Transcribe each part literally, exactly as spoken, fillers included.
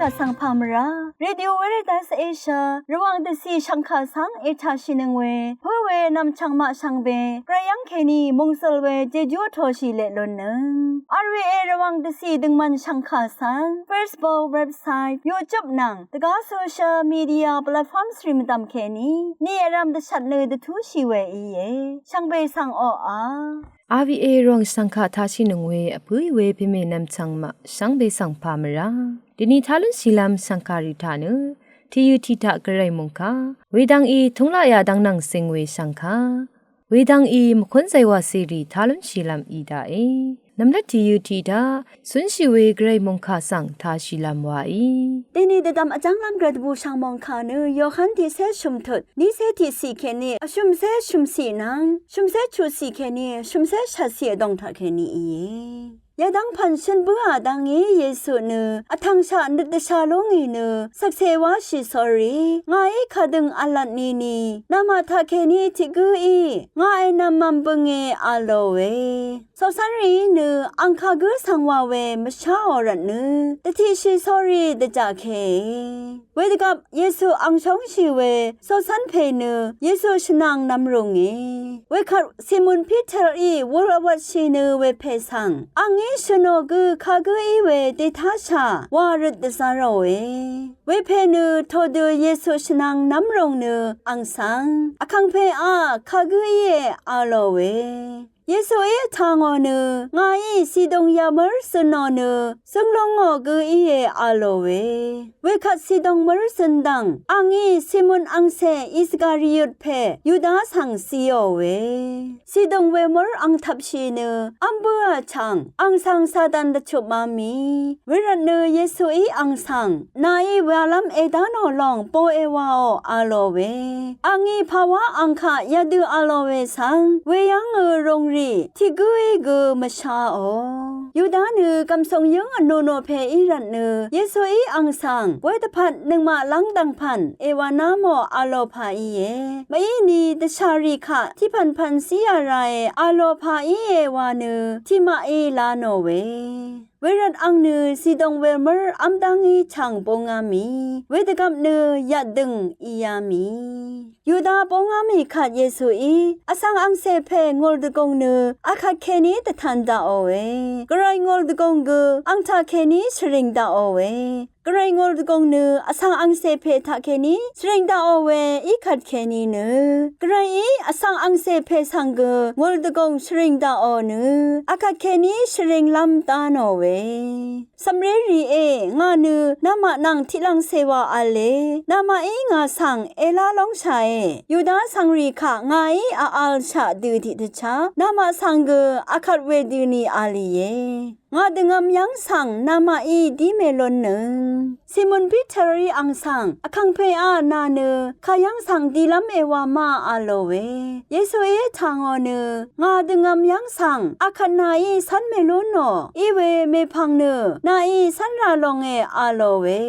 Vsvng pà mvrá Radio Veritas Asia Rvwàng dvcì shvngkà svng ètàshìnøng we pǿ we nv̀mchv̀ng maq shvngbe gvray yv́ng kèní mòngsøl we jejú vtoshì leq lunnøng. R V A Rvwàng dvcì døngmvn shvngkà svng Facebook, website, YouTube nvng dvgá social media platforms rì mvdv̀m kèní ni vrv̄m dvshvt nø dvtúshì we íe. Shvngbe svng oqà. R V A Rvwàng shvngkà tashìnøng we vpǿì we pèmè nv̀mchv̀ng maq shvngbe svng pà mvrá dvni tá lúnshìlv́m shvngkàrì taq nø tìyø tiq taq gvray mòngkà wedvng í túng laqyà dvng nvng sing we shvngkà wedvng í mvkún zaywà cèrì tá lúnshìlv́m í daqe. Nv̀mlvt tìyø tiq taq cúnshì we gvray mòngkà svng tashìlv́m waí. Dèni dvdvm vjv́nglv́m gvray dvbù shv̀ng mòngkà nø Yohan tiqcé shø̀mtut nícé tiqcì kèní vshø̀mcé shø̀mcì nvng shø̀mcé chuqcì kèní vshø̀mcé shvtcì vdòng taq kèní íe. Yadv́ng pv̀n shøn bǿà dvngí Yesu nø vtv̀ngshaq nøt dvsha lú ngì nø shvkse wáshì sórí ngàí kadøng v̄lvt nini namaq taqkèní tiq gǿí ngà ènv̄m mv̄m bønge a lòe. Coqcv́nrìí nø ang kagǿ svng wa we mvsháò rvtnø dvtiqshì sórí dvjaqke. Wedvgvp Yesu ang shóngshì we coqcv́n pè nø Yesu shvnang nv̄m rùnge. Wekvt Simon Piterí wur vwvtshì nø wepè svng angí shø̀nò gø kagǿ í we dètáshà wa røt dvzá ròe. Wepè nø todø Yesu shvnang nv̄m rùng nø ang svng Vkàngpèá kagǿ íe a lòe. Yesuí vtà ngò nø ngàí Sidung yamv́r zø̀nò nø zøng lú ngò gø íe a lòe. Wekvt Sidung mv́r zø̀n dv̀ng angí Simon angcè Iskariut pè Yuda svng zíòe. Sidung wemv́r ang tvpshì nø v́m bǿà chv̀ng ang svng Satan dvchupmá mì. Wervtnø Yesuí ang svng nàí walv́m èdá nò lòng po èwàò a lòe. Angí pàwá ang kaq yadø a lòe svng weyv́ngø rùngrì tiq gǿí gø mvshaò. Yuda nø gv̀msùng yǿng vnù nò pè í rvtnø Yesuí ang svng wedvpvt nøngmaq lv́ngdv̀ng pv̀n èwàná mò a lò pà íe. Mvíni dvshàrì kaq tiqpv̀npv̀n zíā rae a lò pà íe wa nø tiqmaqí lá nò we. Wervt ang nø Sidung wemv́r v́m dá ngí chv̀ng búngá mì. Wedvgvp nø yatdø̀ng ìyá mì. Yuda búngá mì kvt Yesuí vsvng angcè pè ngùl dvgùng nø akvt kèní dvtan daqòe. Gvray ngùl dvgùng gø ang taqkèní shvring daqòe. Gvray ngùl dvgùng nø vsvng angcè pè taqkèní shvring daqò we í kvt kèní nø Gvrayí vsvng angcè pè svng gø ngùl dvgùng shvring daqò nø akvt kèní shvringlv́m dá nò we. Cv̀mré rìé, ngà nø namaq nvng tiqlv̀ngcè wa v̄le, namaqí ngà svng èlá lóngshàe. Yuda vsvngrì kaq ngàí vv̄lshaq dø tiqdvchá namaq svng gø akvt wedøni v̄lìe. Ngà dvngvm yv́ng svng namaqí dí mèlúnnøng. Simon Piterí ang svng Vkàngpèá nà nø kayv́ng svng dilv́m èwà ma a lòe. Yesuí vtà ngò nø ngà dvngvm yv́ng svng akvt nàí cv́n mèlú nò íwe mèpv̀ng nø nàí cv́n rà longe a lòe.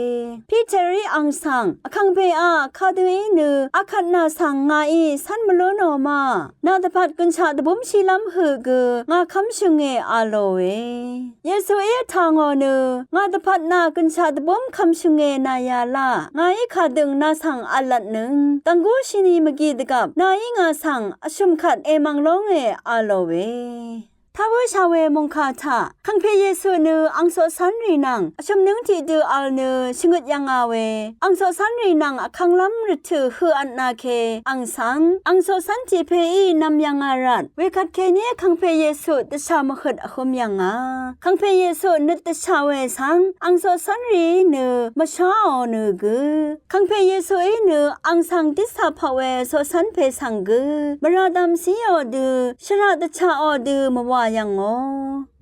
Piterí ang svng Vkàngpèá kadø í nø akvt nà svng ngàí cv́n mvlú nò ma. Nà dvpvt gønshaq dvbúmshìlv́m høq gø ngà kv́mshønge a lòe. Yesuí vtà ngò nø ngà dvpvt nà gønshaq dvbúm kv́mshønge nà yalaq ngàí kadøng nà svng v̄lvtnøng dv̀nggúshìni mvgi dvgvp nàí ngà svng vshø̀m kvt èmv̀ng lónge a lòe. Tá bǿshà we mòngkà taq Vkàngpè Yesu nø ang coqcv́nrì nvng vshø̀m nǿng tiqdø v̄l nø shvngøt yv̀ngà we ang coqcv́nrì nvng vkvnglv́m rvtø̀ høq vtnā ke ang svng ang coqcv́n tiq pèí nv̄m yv̀ngà rvt wekvt kèní Vkàngpè Yesu dvshà mvhøt vhǿm yv̀ngà. Vkàngpè Yesu nøt dvshà we svng ang coqcv́nrìí nø mvsháò nø gø Vkàngpè Yesuí nø ang svng ditsaq paq we coqcv́n pè svng gø mvrà dv̀m zíò dø shvraq dvchaqò dø mvwà yv̀ngò.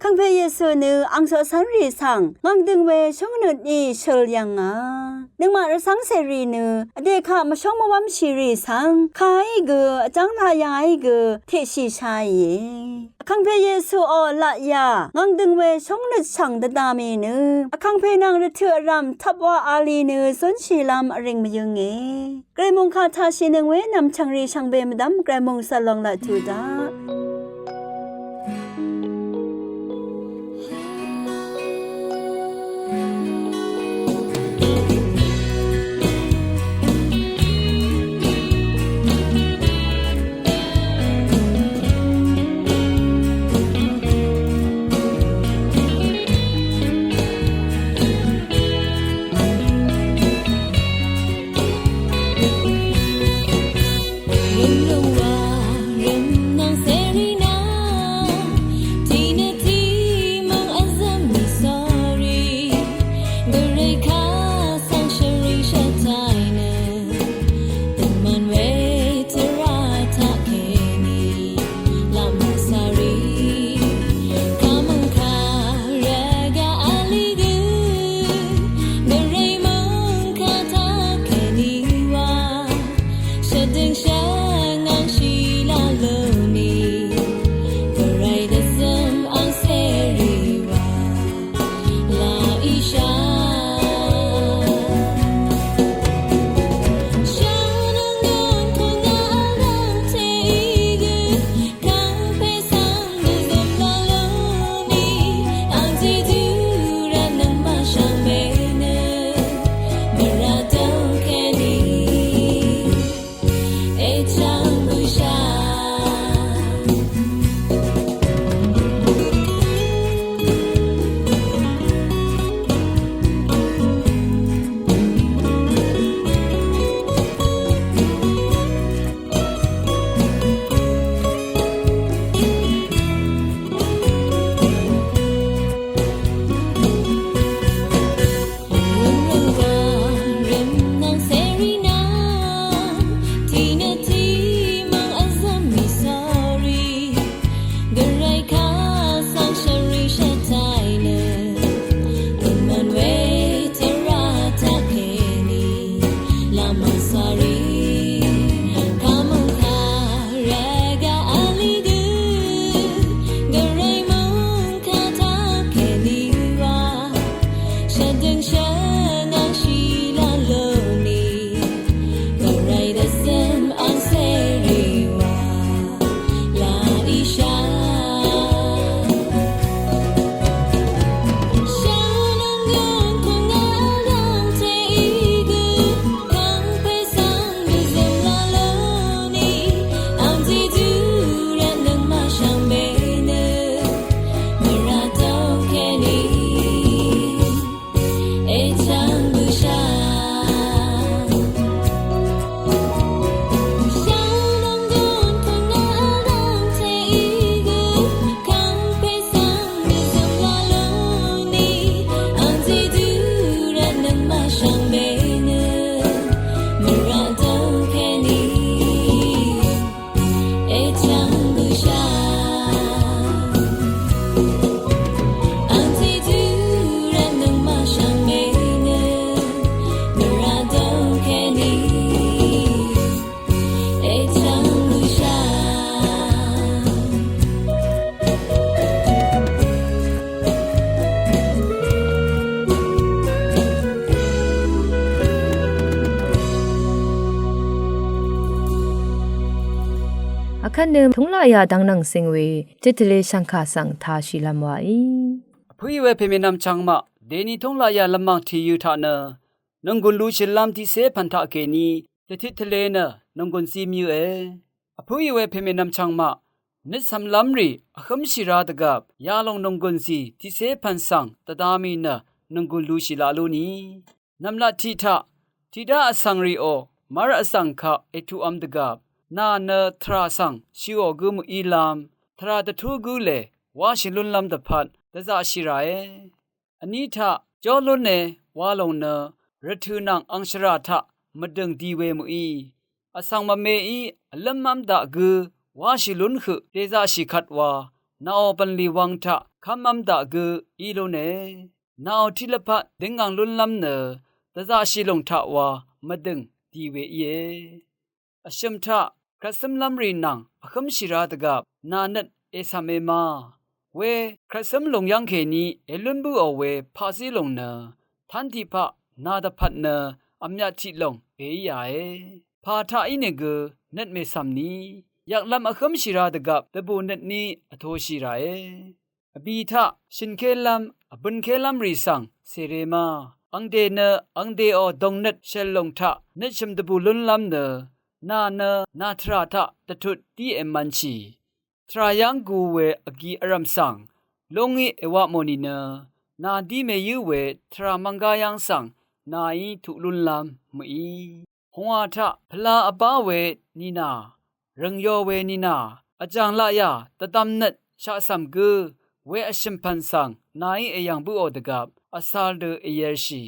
Vkàngpè Yesu nø ang coqcv́nrì svng ngv̀ngdø̀ng we shóngnøt í shøl yv̀ngà. Nøngmaq rvcv́ngcèrì nø vdè kaq mvshóng mvwv́mshìrì svng kàí gø vjv́ng laqyaí gø teqshì shaìe. Vkàngpè Yesuò laqyà ngv̀ngdø̀ng we shóngnøt shv̀ng dvdvmì nø Vkàngpè nvng rvtø̀ vrv̀m tvp wa ali nø zúnshìlv́m vring mvyǿnge. Gvray mòngkà taqshìnøng we nv̀mchv̀ngrì shvngbe mvdv́m gvray mòngsv̀l lòng laq tuq daq. Vkvt nø túng laqyà dvng nvng sìng we tiq tvle shv̀ngkà svng tāshìlv́m wàí. Vpǿì we pèmènvm chvngmaq dèni túng laqyà lvmàng tìyø̄ taq nø nònggùn lushìlv́m tiqcé pv̀n taqkèní dvtit tvle nø nònggùn zí mvyø̄e. Vpǿì we pèmènvm chvngmaq nøt cv̀mlv́m rì vhǿmshì rā dvgvp yalòng nònggùn zì tiqcé pv̀n svng dvda mì nø nònggùn lushì laq lú ni. Nv̀mlat tiq taq tiqdá vsvng rìò mv́r vsvng kaq ètuqvm dvgvp nà nø tvrà svng shø̀ò gø mø̀ílv́m tvrà dvtú gǿ lè wáshì lúnlv́m dvpvt dvzaqshì ràe. Vní taq jó lúne wa lòng nø rvtø̀ nvng angshvrà taq mvdø̀ng di we mø̀í vsvng mvmeí vlǿmv́m daq gø wáshì lún høq dèzaqshì kvt wa nàò bv̀nlì wvng taq kv́mv́m daq gø í lúne. Nàò tiq lvpat døngngàng lúnlv́m nø dvzaqshì lòng taq wa mvdø̀ng di we íe. Vshø̀m taq kvtcǿmlv́m rì nvng vhǿmshì rā dvgvp nà nøt ècv̀me ma. We kvtcǿm lùng yv́ng kèní èlún bǿò we paqzí lòng nø tv́n tiqpaq nà dvpvt nø vmyat tiq lòng èí yàe. Pà taq ínìgø nøt mècv̀m ni yvklv́m vhǿmshì rā dvgvp dvbù nøt ní vtoshì ràe. Vbì taq shø̀nkélv́m vbønkélv́m rì svng cèrè ma. Angdè nø angdèò dòngnøt shèl lòng taq nøtshø̀m dvbù lúnlv́m nø, nà nø nà tvrà taq dvtut dí èmvnshì. Tvrà yv́ng gu we vgi vrv̀m svng lú ngí èwapmò nìnø, nà dí mèyǿ we tvrà mvnggá yv́ng svng nàí tuq lúnlv́m mø̀í. Hungwà taq pvla vbá we nìnà, rø̀ngyō we nìnà, vjàng laqyà dvdvmnøt shaqcv̀m gǿ we vshø̀mpv̀n svng nàí èyv̀ng bǿò dvgvp vsal dø èyv̄lshì.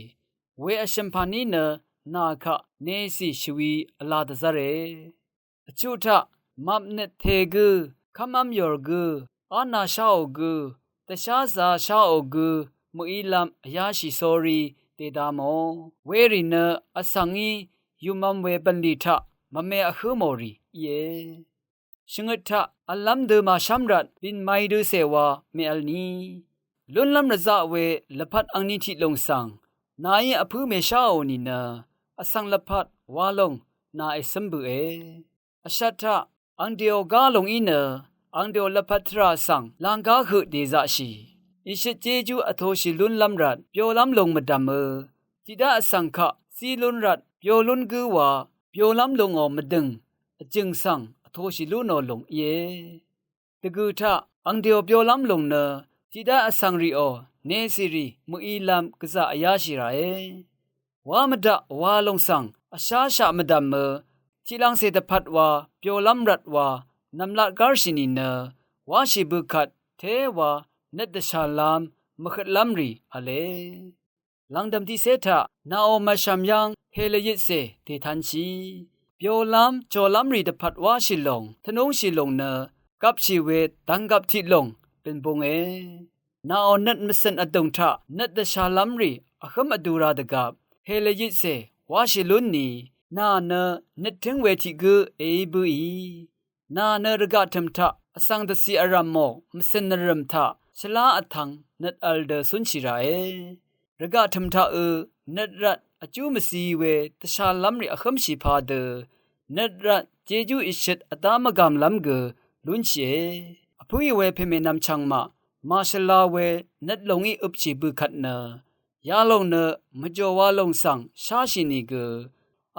We vshø̀mpv̀n í nø nà kaq nēcì shvwi vla dvzv́re. Vchuq taq màpnøt te gǿ, kv́mv́m yòr gǿ, á nà sháò gǿ, dvsházā sháò gǿ mø̀ílv́m vyáshì sórí dèda mò. Werì nø vsvng í yùmv̄m we bv̀nlì taq mvme vhǿ mò rì íe. Shvngøt taq vlv́m dø màshv́m rvt bìn may døcè wa mèvl ni. Lúnlv́m rvzaq we lvpat angni tiq lùng svng nàí vpǿ mèsháò nìnø, vsvng lvpat wa lòng nà ècǿm bø̀e. Vshvt taq angdèò gá lòng í nø, angdèò lvpat tvrà svng lv̀nggá høq dèzaqshì. Ìshøt jéjú vtoshì lúnlv́m rvt byolv́m lòng mvdv̀mø, tiqdá vsvng kaq zí lún rvt byo lún gǿ wa byolv́m lungò mvdø̀ng vjø̀ng svng vtoshì lúnò lòng íe. Dvgø̀ taq angdèò byolv́m lòng nø tiqdá vsvng rìò nēcìrì mø̀ílv́m gvzà vyáshì ràe. Wá mvdaq wa lòng svng vsháshaq mvdv̀mø, tiqlangcè dvpvt wa byolv́m rvt wa nv̀mlat gárshì nìnø, wáshì bøkvt téwa nøt dvshàlv́m mvhøtlv́m rì v̄le. Lv̀ngdø̀m tiqcé taq nàò mvshv̀m yv́ng hèlvyitcè dètanshì. Byolv́m jòlv́m rì dvpvt wáshì lòng, tvnúngshì lòng nø gvpshì we dvnggvp tiq lòng bø̀n bunge. Nàò nøt mvcø̀n vdùng taq nøt dvshàlv́m rì vhǿm vdu ra dvgvp hèlvyitcè wáshì lún ni, nà nø nøt tǿng we tiq gǿ èí bǿì. Nà nø rvgaq tø̀m taq vsvng dvcì vrv̀mò mvcø̀n nvrø̀m taq shvlá vtvng nøt vl dø cúnshì ràe. Rvgaq tø̀m taqø nøt rvt vjú mvzi we dvshàlv́m rì vhǿmshì padø nøt rvt jejú ìshøt vdá mvgàmlv́m gø lúnshìe. Vpǿì we pèmènvm chvngmaq màshvla we nøt lòngí øpshì bøkvt nø, yalòng nø mvjò wa lòng svng sháshì nìgø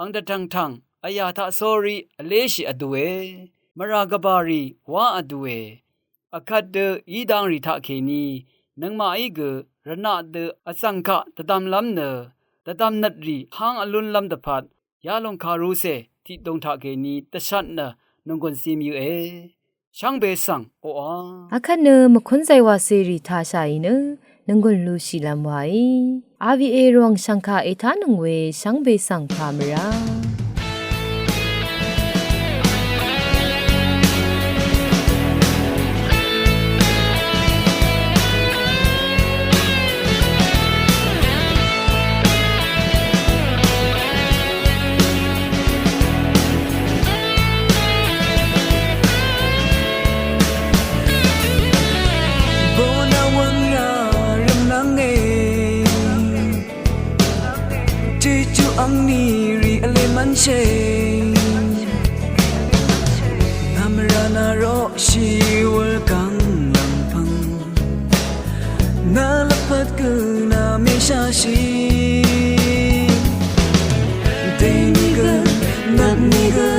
ang dvtv̀ngtv̀ng vyà taqsórí vléshì vdue, mvrà gvbàrì wá vdue. Vkvt dø í dang rì taqkèní nøngmaqí gø rvnaq dø vzv̀ng kaq dvdvmlv́m nø, dvdvmnøt rì háng vlúnlv́m dvpvt yalòng kàrucè tiqdung taqkèní dvshat nø nònggùn zim yøe. Shvngbe svng oqà. Akvt nø mvkúnzay wàcèrì tashàì nø nònggùn lushìlvm waì. R V A rvwàng shv̀ngkà ètánøng we shvngbe svng pà mvrá. Bø̀n awø̀ng yà rvmnvng e, jejú angní rì vle mvnshè. Nvmra nà roqshì wūl gv̀ng lv̀ngpv̀ng. Nà lvpat gø nà mèsháshì. Dèní gø, nvtní gø,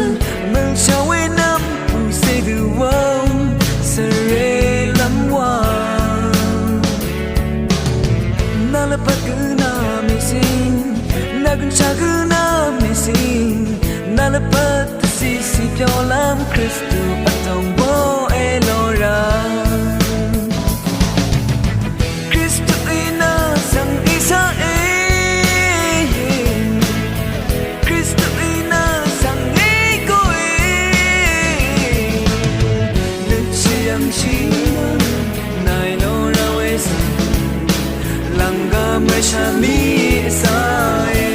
mvlshà we nvm pùcè dø wvng svre lv́m wa. Nà lvpat gø nà mèsìn, nà gønshà gø nà mèsìn, nà lvpat Sisi pyolam Kristu atong bo elora. Kristu ina sang isa e. Kristu ina sang e ko e. Luciang shimang nai lora wesa. Langga meshami sa e.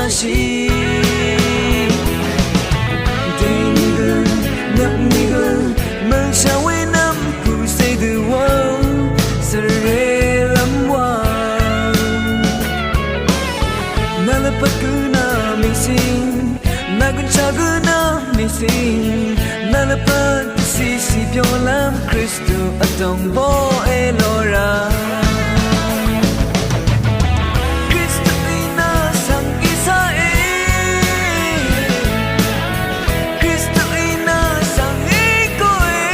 Shì dìng gø nøp nì gø mv̀ngshà we nvm pùcè dø wà svre lv́m wà. Nà lvpat gø nà mèsing, nà gønshà gø nà mèsing, nà lvpat gø cìcì byolv́m Kristu vdòng bó e lora. Kristuí nø svng í sá e. Kristuí nø svng í kó e.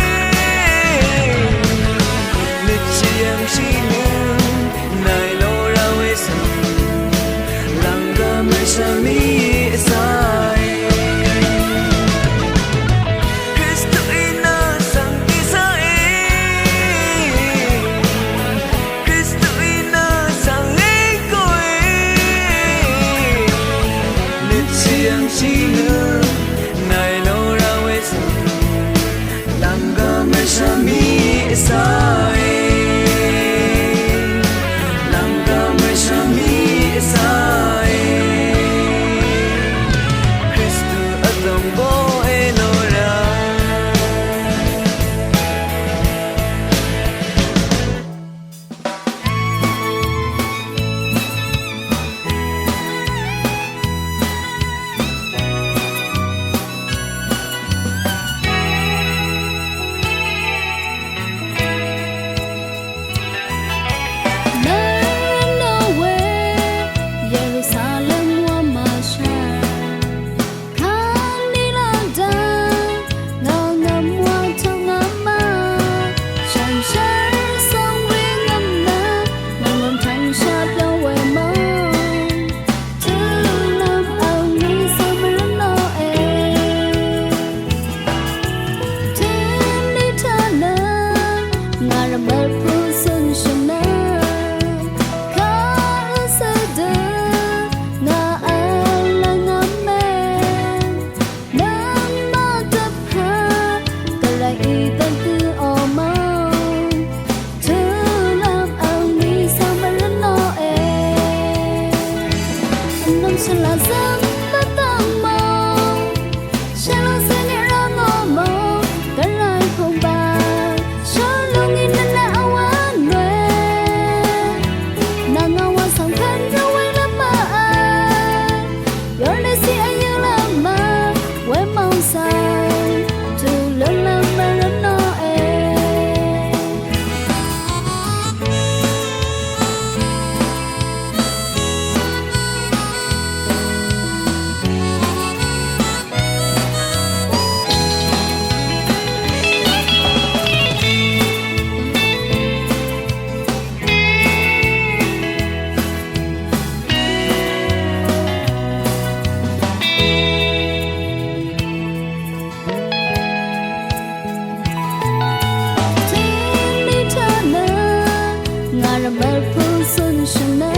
Nøt shì yv̀ngshì nø nàì lora we svng lv̀nggvm rvshv̀m í sá e. Kristuí nø svng í sá e. Kristuí nø svng í kó e. Nøt shì yv̀ngshì nø nàì lora we svng lv̀nggvm rvshv̀m í sá e. Lv̀nggvm rvshv̀m í sá e. Kristu vdòng bó e lora. Nv̀rv̀n nò we Yerusalem wà màshv̀r. Kàní lvdv̀ng ngà ngv̀m wà tòng ngà mà. Shànshér svng we ngv̀m nø ngà ngv̀m tv̀ngshà dø we mò. Tø̄lv́m vl ní svng mvrǿn nò e. Tø̄ní taq nø ngà rvmvl pø̄ cø̄n shø̀n nø. Kàrv́l cø̄ dø ngà vl lvngvm e. Nøngmaq dvpvt gvray í dv́ng dø o mò. Tø̄lv́m vl ní svng mvrǿn nò e. Vnvm shvla zv́m bvtvng mò. Shvlung cø̄ nì rvngò mò. Gvray pùngbà shvlung í nø nà vwv́n we. Nà ngà wà svng kv́n rvwí lv́m mv-vl. Yornesi ayø lama we mòngsang tu lønlam mvrøn nò e. Tø̄n lì taq nø ngà rvmvl pø̄ cø̄n shø̀n nø